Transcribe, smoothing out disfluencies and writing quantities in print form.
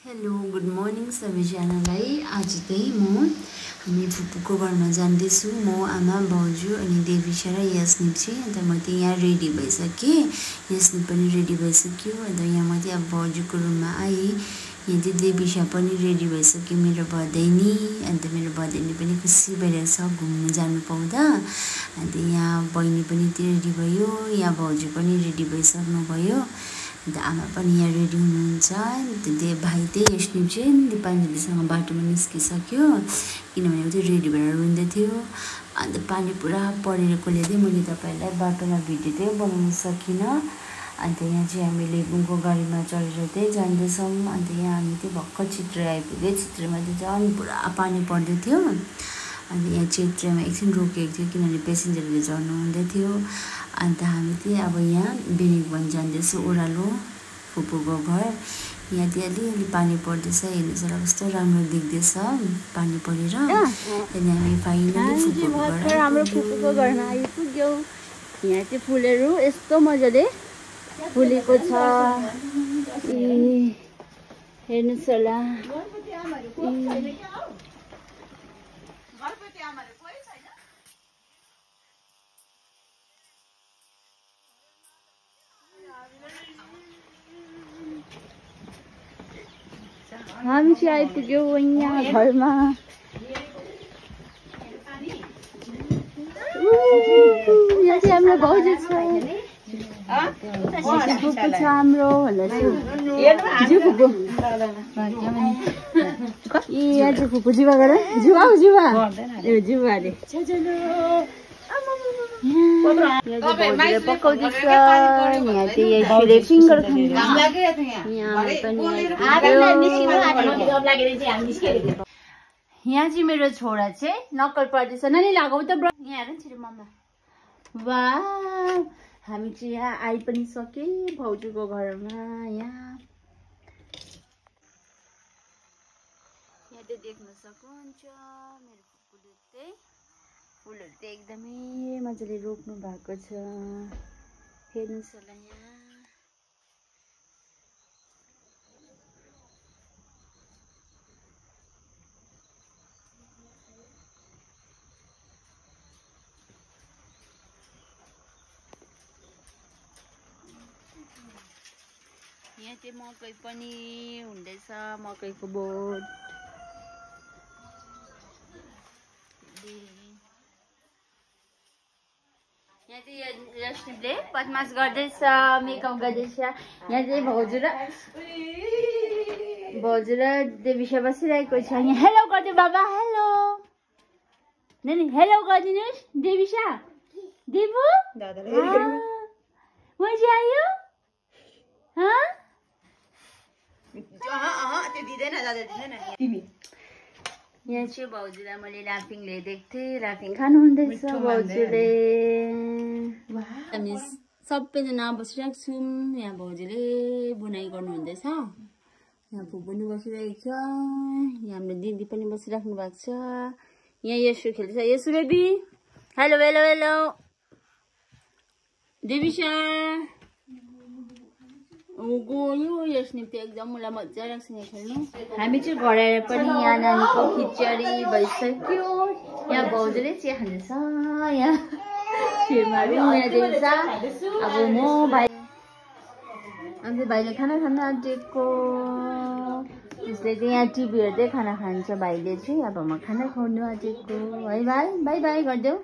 Hello good morning सबैजनालाई। आज चाहिँ म हामी फुपूको घरमा जाँदैछु। म आमा भाउजू अनि देवीशा र यास्निप चाहिँ। अन्त म चाहिँ यहाँ रेडी भइसकेँ, यास्निप पनि रेडी भइसक्यो। अन्त यहाँ म चाहिँ अब भाउजूको रुममा आएँ। यहाँ चाहिँ देवीशा पनि रेडी भइसक्यो, मेरो भदैनी। अन्त मेरो भदैनी पनि खुसी भइरहेछ घुम्नु जानु पाउँदा। अन्त यहाँ बहिनी पनि रेडी भयो, यहाँ भाउजू पनि रेडी भइसक्नु भयो। अन्त आमा पनि यहाँ रेडी हुनुहुन्छ। अन्त भाइ चाहिँ यास्निप चाहिँ दिपाञ्जलीसँग बाटोमा निस्किसक्यो, किनभने ऊ चाहिँ रेडी भएर रुँदै थियो। अन्त पानी पुरा परेकोले चाहिँ मैले तपाईँलाई बाटोमा भिडियो चाहिँ बनाउन सकिनँ। अन्त यहाँ चाहिँ हामीले घुमको गाडीमा चढेर चाहिँ जाँदैछौँ। अन्त यहाँ हामी चाहिँ भर्खर चित्रे आइपुग्यो। चित्रेमा चाहिँ झन् पुरा पानी पर्दै थियो। अन्त यहाँ चित्रेमा एकछिन रोकेको थियो, किनभने पेसेन्जरले झर्नु हुँदै थियो। अन्त हामी चाहिँ अब यहाँ बेनीवन जाँदैछु, ओह्रालो फुपूको घर। यहाँ चाहिँ अलिअलि पानी पर्दैछ, हेर्नुहोस् होला कस्तो राम्रो देख्दैछ पानी परेर। त्यहाँदेखि हामी फाइनली हाम्रो फुपूको घरमा आइपुग्यौँ। यहाँ चाहिँ फुलहरू यस्तो मजाले फुलेको छ, हेर्नुहोस् होला। हामी चाहिँ आइपुग्यौँ यहाँ घरमा। यहाँ चाहिँ हाम्रो भाउजू छ, फुपू छ हाम्रो यहाँ चाहिँ फुपू जुवा गर जुवा जुवा ए जुवाले पकाउँदैछ। यहाँ चाहिँ फिङ्गर यहाँ चाहिँ मेरो छोरा चाहिँ नक्कल पर्दैछ। नानी लगाऊ त ब्र, यहाँ हेर छिटो मम्मा। वाह, हामी चाहिँ यहाँ आइ पनि सके भाउजूको घरमा। यहाँ चाहिँ देख्न सक्नुहुन्छ मेरो फुपूले चाहिँ फुलहरू चाहिँ एकदमै मजाले रोप्नु भएको छ, हेर्नुहोस् होला। यहाँ चाहिँ मकै पनि हुँदैछ, मकैको बोट। यहाँ चाहिँ यास्निपले बदमास गर्दैछ, मेकअप गर्दैछ। यहाँ चाहिँ भाउजू र देवीशा बसिरहेको छ। यहाँ हेलो गरिदिनु बाबा, हेलो नानी, हेलो गरिदिनुहोस्। देवीशा, देवु मजा आयो? यहाँ चाहिँ भाउजूलाई मैले राफिङ ल्याइदिएको थिएँ, राफिङ खानु हुँदैछ भाउजूले। हामी सबैजना बसिरहेको छौँ। यहाँ भाउजूले बुनाइ गर्नु हुँदैछ, यहाँ फुपू पनि बसिरहेको छ, यहाँ हाम्रो दिदी पनि बसिराख्नु भएको छ। यहाँ यसो खेल्दैछ, यसो बेबी हेलो हेलो हेलो। देवीशा गयो, यास्निप चाहिँ एकदम मलाई मजा लाग्छ यहाँ खेल्नु। हामी चाहिँ घर आएर पनि यहाँ नानीको खिचडी भइसक्यो। यहाँ भाउजूले चिया खाँदैछ, यहाँ खिरमाहरू, यहाँ देवीशा, अब म भाइ। अन्त भाइले खाना खान आँटेको, उसले चाहिँ यहाँ टिभी हेर्दै खाना खान्छ भाइले चाहिँ। अब म खाना खुवाउनु आँटेको। है भाइ, बाई बाई गरिदेऊ।